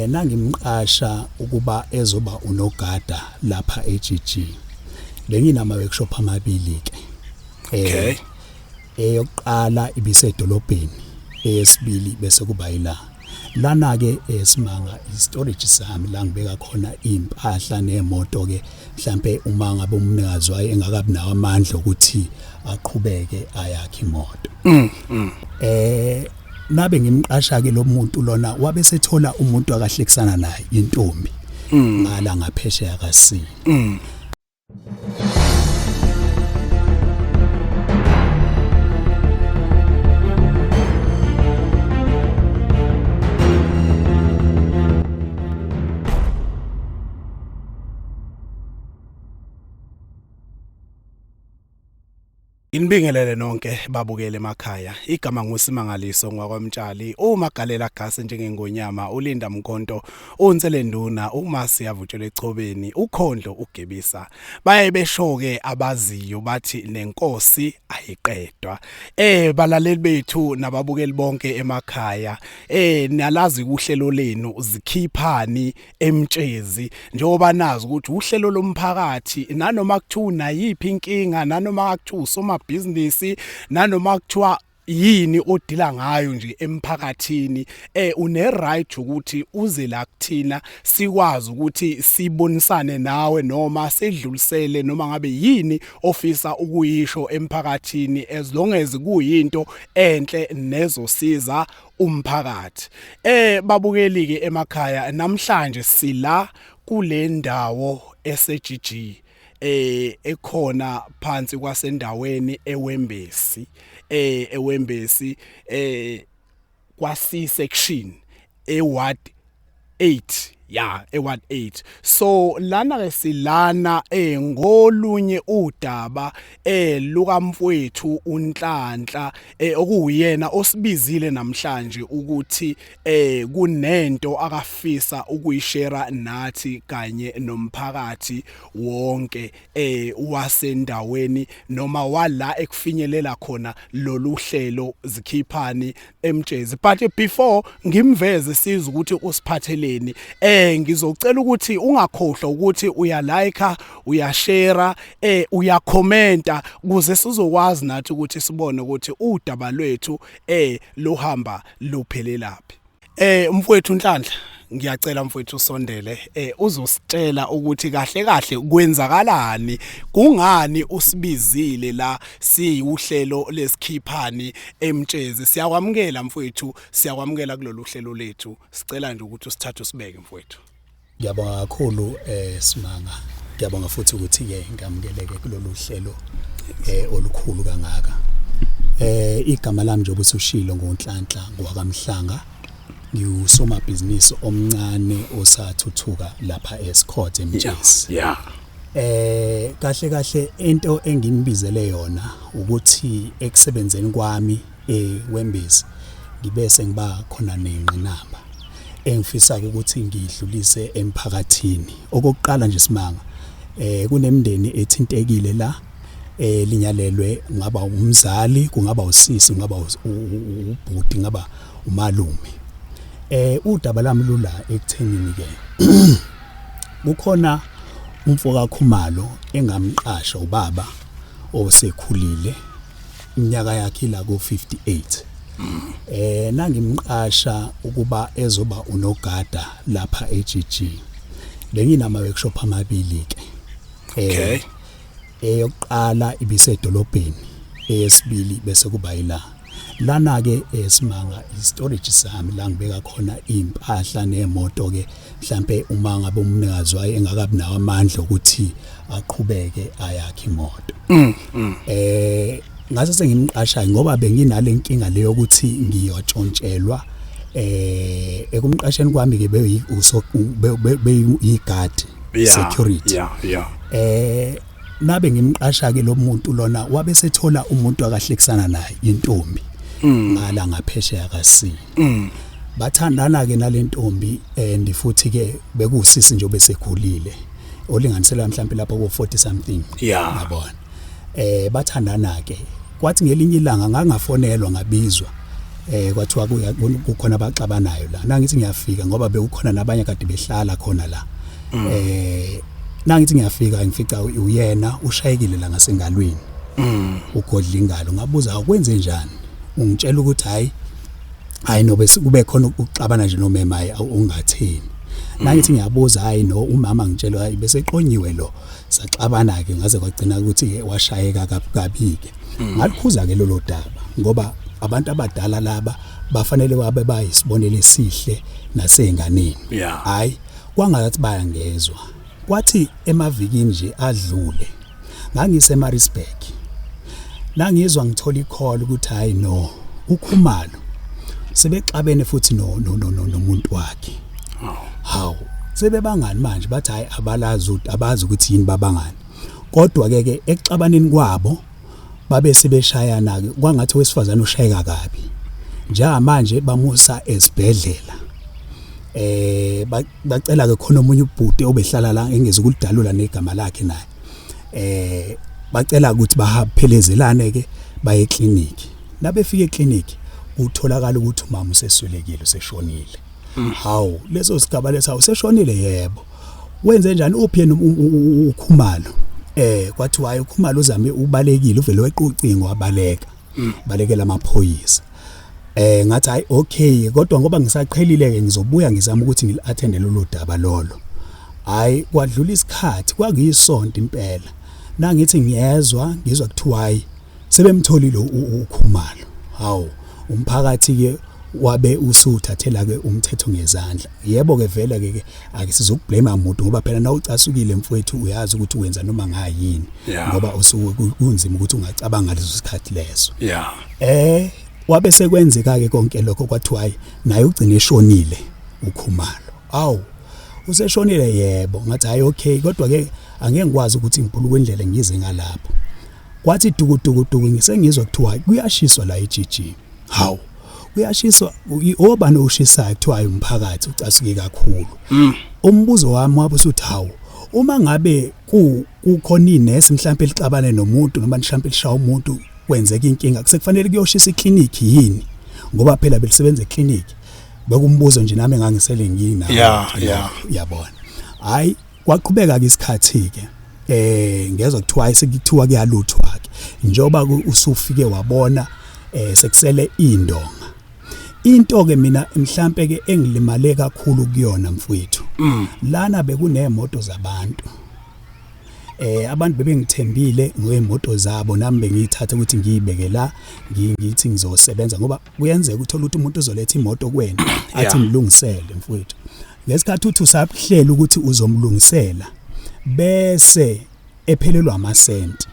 Nangimqasha ukuba ezoba unogada lapha eGG. Benginama workshop amabili ke. Okay. Eyokuqala ibisedolobheni, eyesibili bese kuba yila. Lana ke esimanga istorage sami la ngibeka khona impahla nemoto ke, mhlambe uma ngabe umnikazi wayo engakabi nawo amandla ukuthi aqhubeke ayakhe imoto. Nabe ngimqasha ke lo muntu lona, wabe sethola umuntu akahlekisana naye, intombi ngala ngaphesheya kaSini. Inibingelele nonke babukele emakhaya. Igama nguSimangaliso ngwakwamtshali. Uma galela gase njengengonyama ulinda mkhonto unsele nduna uma siyavutshela echobeni ukhondlo ugebisa. Baye besho ke abaziyo bathi nenkosi ayiqedwa. Balaleli bethu nababukeli bonke emakhaya. Nalazi kuhlelo lenu zikhiphani emtshezi, njengoba nazi ukuthi uhlelo lomphakathi, nanoma kuthiwa nayiphi inkinga, nanoma kuthiwa usomabhizinisi, nanoma kuthiwa yini odila ngayo nje emphakathini, une right ukuthi uze la kuthina sikwazi ukuthi sibonisane nawe noma sedlulisele noma ngabe yini ofisa ukuyisho emphakathini, as long as kuyinto enhle nezosiza umphakathi. Babukeli ke emakhaya, namhlanje sila kule ndawo eseGG ekhona phansi kwasendaweni eWembesi, eWembesi kwa C section eWard 8, ya, eWard 8. So lana ke silana ngolunye udaba lukamfowethu uNhlanhla, okuwuyena osibizile namhlanje ukuthi kunento akafisa ukuyishare nathi kanye nomphakathi wonke wasendaweni noma wala ekufinyelela khona lolu hlelo zikhiphani emtshezi. But before ngimveze sizwe ukuthi usiphatheleni, ngizocela ukuthi ungakhohlwa ukuthi uya like, uya share, uya commenta ukuze sizokwazi nathi ukuthi sibone ukuthi udaba lwethu luhamba luphelelaphi. Mfowethu Nhlanhla, ngiyacela mfowethu usondele, uzositshela ukuthi kahle kahle kwenzakalani, kungani usibizile la siwuhlelo lesikhiphani emtshezi. Siyakwamukela mfowethu, siyakwamukela kulolu hlelo lethu. Sicela nje ukuthi usithathe usibeke mfowethu. Ngiyabonga kakhulu Simanga. Ngiyabonga futhi ukuthi ke ngamukeleke kulolu hlelo olukhulu kangaka. Igama lami njengoba usushilo ngoNhlanhla ngowakaMhlanga. Ngiwusomabhizinisi omncane osathuthuka lapha eScott eMtshezi. Kahle kahle into enginibizele yona ukuthi ekusebenzeni kwami eWembezi ngibe sengiba khona nengqinamba engifisa ukuthi ngidlulise emphakathini. Okokuqala nje Simanga, kunemindeni ethintekile la linyalelwe, kungaba umzali, kungaba usisi, kungaba ubhuti, kungaba umalume. Udaba lami lula ekuthenini ke kukhona umfo kaKhumalo engamqasha, ubaba osekhulile, iminyaka yakhe ila ku 58. Nangimqasha ukuba ezoba unogada lapha eGG. Benginama workshop amabili ke. Okay. Eyokuqala ibisedolobheni, eyesibili bese kuba yila. Lana ke esimanga istorage sami la ngibeka khona impahla nemoto ke, mhlambe uma ngabe umnikazi wayo engakabi nawo amandla ukuthi aqhubeke ayakhe imoto. Ngase sengimqasha ngoba benginale nkinga leyo ukuthi ngiyotshontshelwa. Ekumqasheni kwami ke beyigadi, security. yeah yeah Nabe ngimqasha ke lo muntu lona, wabe sethola umuntu akahlekisana naye, intombi ngala ngaphesheya kaSini. Bathandana ke nalentombi, and futhi ke bekusisi nje obesekhulile olinganisela mhlawumbe lapho ku 40 something. Yabona, bathandana ke, kwathi ngelinye ilanga ngangafonelwa ngabizwa. Kwathiwa kukhona abaxabanayo la. Nangithi ngiyafika ngoba bekukhona nabanye kade behlala khona la. Nangithi ngiyafika ngifica uyena ushayekile la ngasengalweni. Ugodla ingalo, ngabuza akwenze njani, ungitshela ukuthi hayi hayi no, bese kube khona ukuxabana nje nomema, hayi ungathini. Nangithi ngiyabuza, hayi no, umama ngitshela hayi bese eqonyiwe lo, saxabana ke ngaze kwagcina ukuthi washayeka kabi ke. Ngalikhuza ke lolo daba ngoba abantu abadala laba bafanele babe bayisibonelo esihle nasenganeni. Hayi kwangathi bayangezwa. Kwathi emavikini nje adlule ngangise Maritzburg, nangizwa ngithola i-call ukuthi hayi no, uKhumalo sebexabene futhi no no no nomuntu wakhe. Hawu, sebebangani manje? Bathi hayi abalazi, abazi ukuthi yini babangani, kodwa ke ke ekuxabaneni kwabo babe sebeshayana ke, kwangathi owesifazane ushayeka kabi. Njengamanje bamusa esibhedlela, bacela ke khona omunye ubhuti obehlala la engeze ukulidalula negama lakhe naye, bacela ukuthi bahaphelezelane ke baye eclinic. Nabefika eclinic utholakala ukuthi umama useswelekile, useshonile. Hawu, leso sigaba leso useshonile? Yebo. Wenze njani, uphi yena uKhumalo? Kwathiwa hayi, uKhumalo uzame ubalekile, uvele weqa ucingo wabaleka, balekela amaphoyisa. Ngathi hayi okay, kodwa ngoba ngisaqhelile ke ngizobuya ngizama ukuthi ngili-attende lolo daba lolo. Hayi kwadlula isikhathi, kwakuyisonto impela, nangithi ngiyezwa, ngizwa kuthiwa hayi sebemtholile uKhumalo. Hawu, umphakathi ke wabe usuthathela ke umthetho ngezandla. Yebo ke vele ke ake sizokublame umuntu ngoba phela na ucasukile mfowethu uyazi ukuthi wenza noma ngayini ngoba usuke kunzima ukuthi ungacabanga leso sikhathi leso. Wabe sekwenzeka ke konke lokho, kwathiwa hayi naye ugcine eshonile uKhumalo. Awu, useshonile? Yebo. Ngathi hayi okay, kodwa ke angeke ngikwazi ukuthi ngiphuluke indlela ngize ngalapho. Kwathi duku duku duku, ngisengizwa kuthiwa kuyashiswa la eGG. Hawu, kuyashiswa, obani oshisayo? Kuthiwa umphakathi ucasuke kakhulu. Umbuzo wami wabe usuthi hawu, uma ngabe kukhona inesi mhlawumbe lixabane nomuntu noma mhlawumbe lishaya umuntu kwenzeka inkinga, sekufanele kuyoshisa iklinikhi yini? Ngoba phela belisebenza eklinikhi. Bekumbuzo nje nami engangisele nginawo. Uyabona, hayi kwaqhubeka ke isikhathi ke, ngezwe kuthiwa sekuthiwa kuyaluthwa ke njoba usufike wabona sekusele indonga. Into ke mina mhlambe ke engilimale kakhulu kuyona mfowethu, lana bekunemoto zabantu, abantu bebengithembile ngemoto zabo, nami bengiyithatha ukuthi ngiyibeke la, ngithi ngizosebenza, ngoba kuyenzeka uthola ukuthi umuntu uzoletha imoto kuwena athi mlungisele mfowethu. Ngesikhathi uthi usahlela ukuthi uzomlungisela bese ephelelwa amasenti.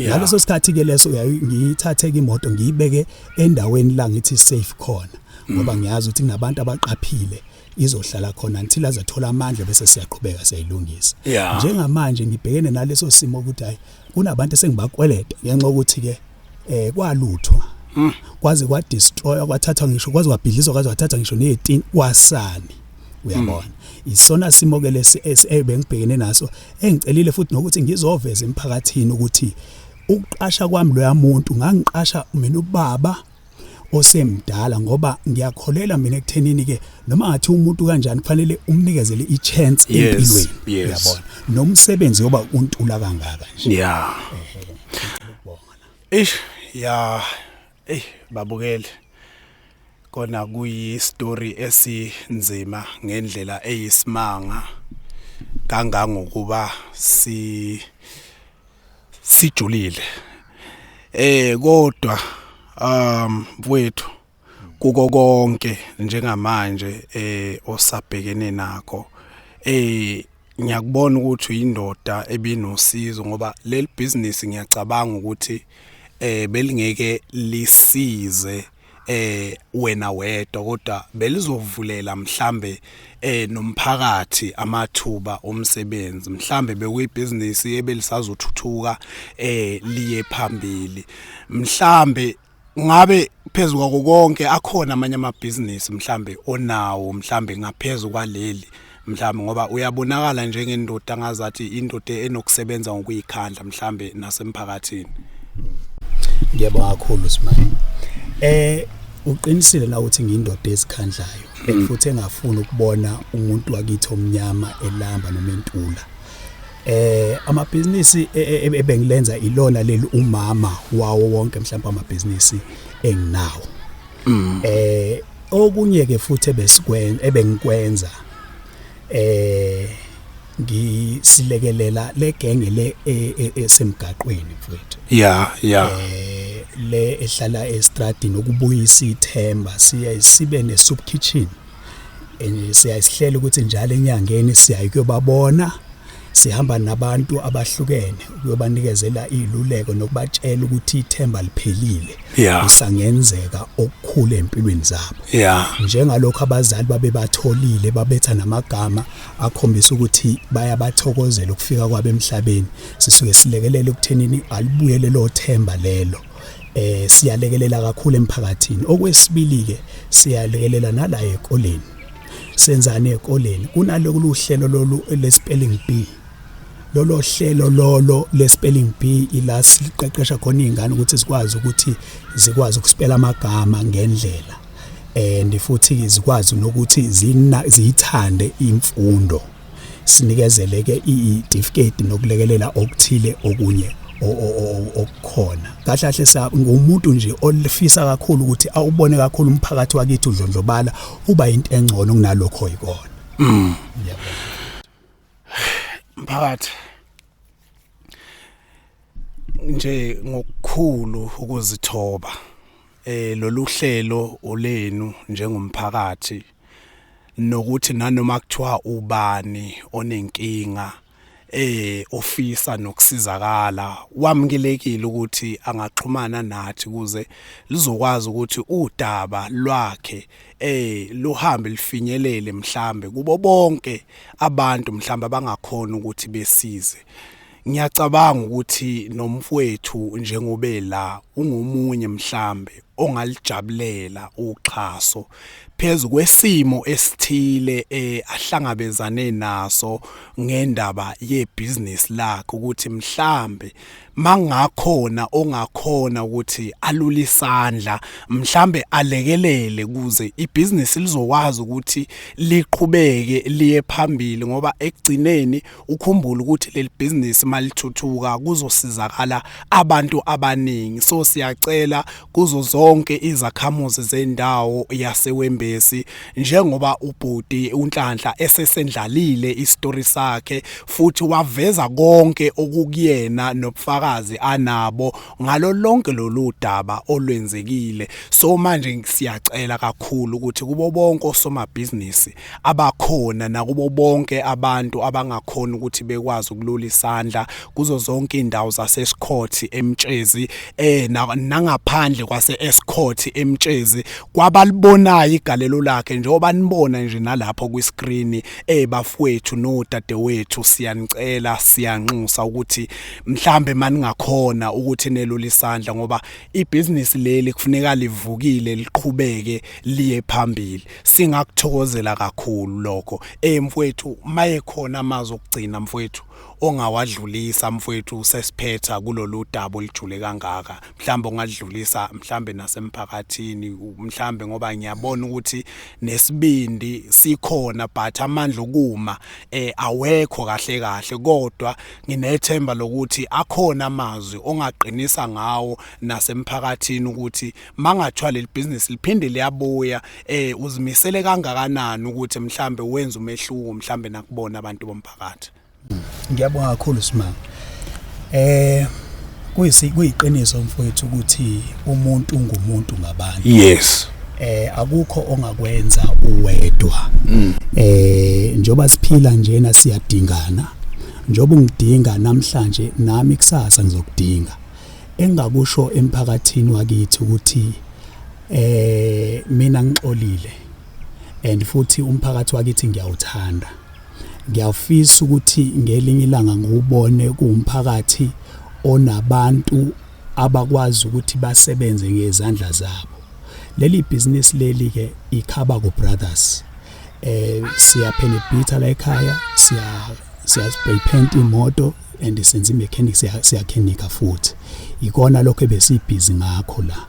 Ngaleso sikhathi ke leso ngiyithathe ke imoto ngiyibeke endaweni la ngithi safe khona, ngoba ngiyazi ukuthi kunabantu abaqaphile, izohlala khona until azathola amandla bese siyaqhubeka siyayilungisa. Njengamanje ngibhekene naleso simo ukuthi hayi kunabantu esengibakweleta ngenxa yokuthi ke kwaluthwa kwaze kwa destroy, kwathathwa ngisho, kwaze kwabhidlizwa, kwaze kwathathwa ngisho nezitini kwasani, uyabona. Isona simo ke lesi ebengibhekene naso, engicelile futhi nokuthi ngizoveza emphakathini ukuthi ukuqasha kwami loya muntu, ngangiqasha mina ubaba osemdala, ngoba ngiyakholela mina ekuthenini ke noma ngathi umuntu kanjani kufanele umnikezele i-chance empilweni, uyabona, nomsebenzi yoba untula kangaka nje. Ukubonga la. Ish, ya, ey babukeli, kona kuyi story esinzima ngendlela eyisimanga kangangokuba si sijulile, kodwa mfowethu, kuko konke njengamanje osabhekene nakho, ngiyakubona ukuthi uyindoda ebinosizo, ngoba leli business ngiyacabanga ukuthi belingeke lisize wena wedwa, kodwa belizovulela mhlambe nomphakathi amathuba omsebenzi. Mhlambe bekuyibhizinisi ebelisazothuthuka liye phambili. Mhlambe ngabe phezulu kwako konke akhona amanye amabhizinisi mhlambe onawo mhlambe ngaphezulu kwaleli, mhlambe ngoba uyabonakala njengendoda ngazathi indoda enokusebenza ngokuyikhandla mhlambe nasemphakathini. Ngiyabonga kakhulu Simani. Uqinisile la uthi ngiyindoda ezikhandlayo and futhi engafuni ukubona umuntu wakithi omnyama elamba noma entula. Amabhizinisi ebengilenza ilona leli umama wawo wonke mhlawumbe amabhizinisi enginawo. Okunye ke futhi ebesikwenza ebengikwenza ngisilekelela le genge le esemgaqweni mfowethu. Yeah. Le ehlala estradini ukubuyisa ithemba, siya sibe ne soup kitchen. Siyasihlela ukuthi njalo enyangeni siyaye kuyobabona, sihamba nabantu abahlukene ukuyobanikezela iziluleko nokubatshela ukuthi ithemba liphelile, kusangenzeka okukhulu empilweni zabo. Njengalokho abazali babe batholile babetha namagama akhombisa ukuthi bayabathokozela ukufika kwabo emhlabeni, sisuke silekelela ukuthenini alibuyele lo themba lelo. Siyalekelela kakhulu emphakathini. Okwesibili ke siyalekelela nala ekoleni. Senzani ekoleni? Kunaloku uhlelo lolu le spelling bee. Lolo hlelo lolo le spelling bee ila siqeqesha khona izingane ukuthi zikwazi ukuthi zikwazi ukuspela amagama ngendlela and futhi zikwazi nokuthi ziyithande imfundo. Sinikezele ke i-certificate nokulekelela okuthile okunye okukhona. Kahle kahle sa ngumuntu nje olifisa kakhulu ukuthi awubone kakhulu umphakathi wakithi udlondlobala uba into engcono kunalokho yikona. Yebo. Mphakathi, nje ngokukhulu ukuzithoba, lolu hlelo olenu njengomphakathi, nokuthi nanoma kuthiwa ubani onenkinga ofisa nokusizakala, wamukelekile ukuthi angaxhumana nathi ukuze lizokwazi ukuthi udaba lwakhe luhambe lifinyelele mhlambe kubo bonke abantu mhlambe abangakhona ukuthi besize. Ngiyacabanga ukuthi nomfowethu njengobe la ungomunye mhlambe ongalijabulela uxhaso phezulu kwesimo esithile ahlangabezane naso ngendaba yebusiness lakhe, ukuthi mhlambe mangakhona ongakhona ukuthi alule isandla, mhlambe alekelele kuze ibusiness lizokwazi ukuthi liqhubeke liye phambili, ngoba ekugcineni ukhumbule ukuthi leli business malithuthuka kuzosizakala abantu abaningi. So siyacela kuzo zonke izakhamuzi zendawo yaseWembesi, njengoba ubhuti uNhlanhla esesendlalile istory sakhe futhi waveza konke okukuyena nobufakazi anabo ngalo lonke lolu daba olwenzekile. So manje siyacela kakhulu ukuthi kubo bonke osomabhizinisi abakhona nakubo bonke abantu abangakhona ukuthi bekwazi ukulula isandla kuzo zonke indawo zaseScott eMtshezi, nangaphandle kwase Escort eMtshezi, kwabalibonayo igalelo lakhe njengoba nibona nje nalapho kwi screen, bafowethu nodadewethu, siyanicela, siyanxusa ukuthi mhlambe maningakhona ukuthi nelula isandla, ngoba ibusiness leli kufuneka livukile liqhubeke liye phambili. Singakuthokozela kakhulu lokho. Mfowethu, maye khona amazwi okugcina mfowethu ongawadlulisa mfowethu sesiphetha kulolu daba olujule kangaka, mhlawumbe ungadlulisa mhlawumbe nasemphakathini, mhlawumbe ngoba ngiyabona ukuthi nesibindi sikhona but amandla okuma awekho kahle kahle, kodwa nginethemba lokuthi akhona amazwi ongaqinisa ngawo nasemphakathini ukuthi mangathiwa leli business liphinde liyabuya, uzimisele kangakanani ukuthi mhlambe wenze umehluko mhlambe nakubona abantu bomphakathi. Ngiyabonga kakhulu Simanga. Kuyisi kuyiqiniso mfowethu ukuthi umuntu ngumuntu ngabantu. Akukho ongakwenza uwedwa. Njoba siphila njena siyadingana. Njoba ungidinga namhlanje nami kusasa ngizokudinga. Engakusho emphakathini wakithi ukuthi mina ngixolile and futhi umphakathi wakithi ngiyawuthanda. Ngiyafisa ukuthi ngelinye ilanga ngiwubone kuwumphakathi onabantu abakwazi ukuthi basebenze ngezandla zabo. Leli business leli ke iKhabako Brothers. Siyapenebhitha la ekhaya, siya spray paint imoto and senza mechanics, siyakhenika futhi. Ikona lokho ebesibhizi ngakho la.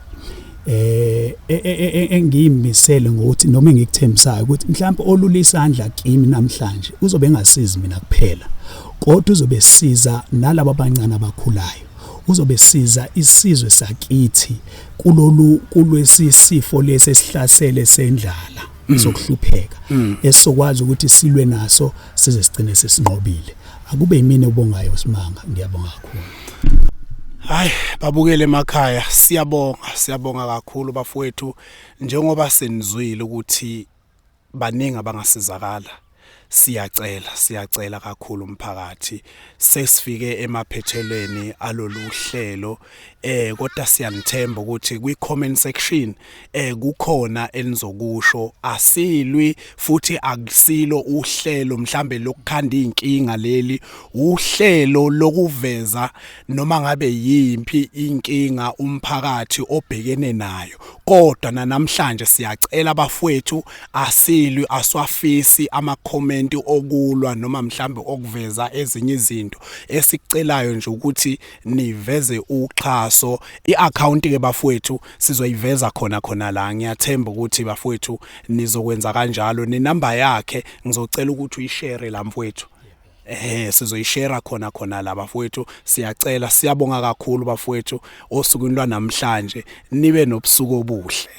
Engiyimisele ngokuthi noma engikuthembisayo ukuthi mhlawumbe olula isandla kimi namhlanje uzobe engasizi mina kuphela, kodwa uzobe siza nalabo abancane abakhulayo, uzobe siza isizwe sakithi kulolu kulwesi sifo lesi esihlasele sendlala sokuhlupheka, esizokwazi ukuthi silwe naso size sigcine sesinqobile. Akube yimina obongayo, Simanga, ngiyabonga kakhulu. Hayi, babukele emakhaya, siyabonga, siyabonga kakhulu bafowethu. Njengoba senizwile ukuthi baningi abangasizakala, siyacela, siyacela kakhulu umphakathi. Sesifike emaphethelweni alolu hlelo, kodwa siyanithemba ukuthi kwi comment section kukhona enizokusho. Asilwi futhi akusilo uhlelo mhlambe lokukhanda inkinga, leli uhlelo lokuveza noma ngabe yimpi inkinga umphakathi obhekene nayo. Kodwa namhlanje siyacela abafowethu, asilwi, aswafisi ama comment okulwa noma mhlambe okuveza ezinye izinto. Esicelayo nje ukuthi niveze uxhaso. Iaccount ke bafowethu sizoyiveza khona khona la. Ngiyathemba ukuthi bafowethu nizokwenza kanjalo. Nenamba yakhe ngizocela ukuthi uyishare la mfowethu, sizoyishare khona khona la bafowethu. Siyacela, siyabonga kakhulu bafowethu osukwini lwanamhlanje. Nibe nobusuku obuhle.